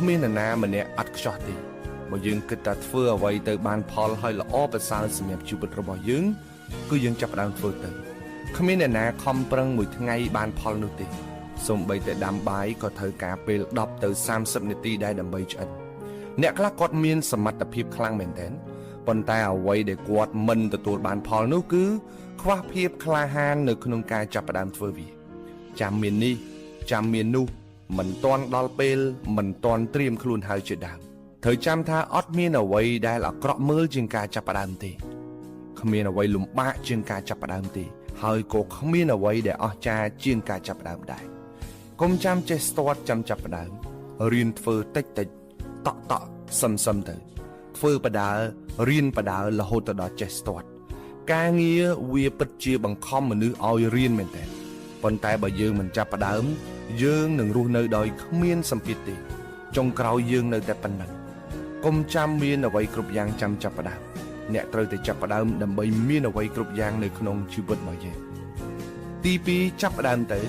គ្មាននរណាម្នាក់អត់ខ្ចោះទេបើយើងគិតថាធ្វើអ្វីទៅបានផលហើយល្អប្រសើរសម្រាប់ជីវិតរបស់យើងគឺយើងចាប់ផ្ដើមធ្វើទៅគ្មានអ្នកណាខំប្រឹងមួយថ្ងៃបានផលនោះទេសូម្បីតែដាំបាយក៏ត្រូវការពេល10ទៅ30នាទីដែរដើម្បីឆ្អិនអ្នកខ្លះគាត់មានសមត្ថភាពខ្លាំងមែនទែនប៉ុន្តែអ្វីដែលគាត់មិនទទួលបានផលនោះគឺខ្វះភាពក្លាហាននៅក្នុងការចាប់ផ្ដើមធ្វើវាចាំមាននេះចាំមាននោះមិនទាន់ដល់ពេលមិនទាន់ត្រៀមខ្លួនហើយជាដើមត្រូវចាំថាអត់មានអ្វីដែលអាក្រក់មើលជាងការចាប់ផ្ដើមទេ គ្មានអ្វីលំបាកជាងការចាប់ផ្ដើមទេហើយក៏គ្មានអ្វីដែលអស្ចារ្យជាងការចាប់ផ្ដើមដែរកុំចាំចេះស្ទាត់ចាំចាប់ផ្ដើមរៀនធ្វើតិចតិចតក់តក់សឹមសឹមទៅធ្វើបដារៀនបដារហូតទៅដល់ចេះស្ទាត់ការងារវាពិតជាបង្ខំមនុស្សឲ្យរៀនមែនតើប៉ុន្តែបើយើងមិនចាប់ផ្ដើមយើងនឹងរស់នៅដោយគ្មានសម្ពាធទេចុងក្រោយយើងនៅតែប៉ុណ្ណឹងកុំចាំមានអ្វីគ្រប់យ៉ាងចាំចាប់ផ្ដើម អ្នកត្រូវតែចាប់ផ្ដើមដើម្បីមានអ្វីគ្រប់យ៉ាងនៅក្នុងជីវិតរបស់យើងទី2ចាប់ផ្ដើមទៅ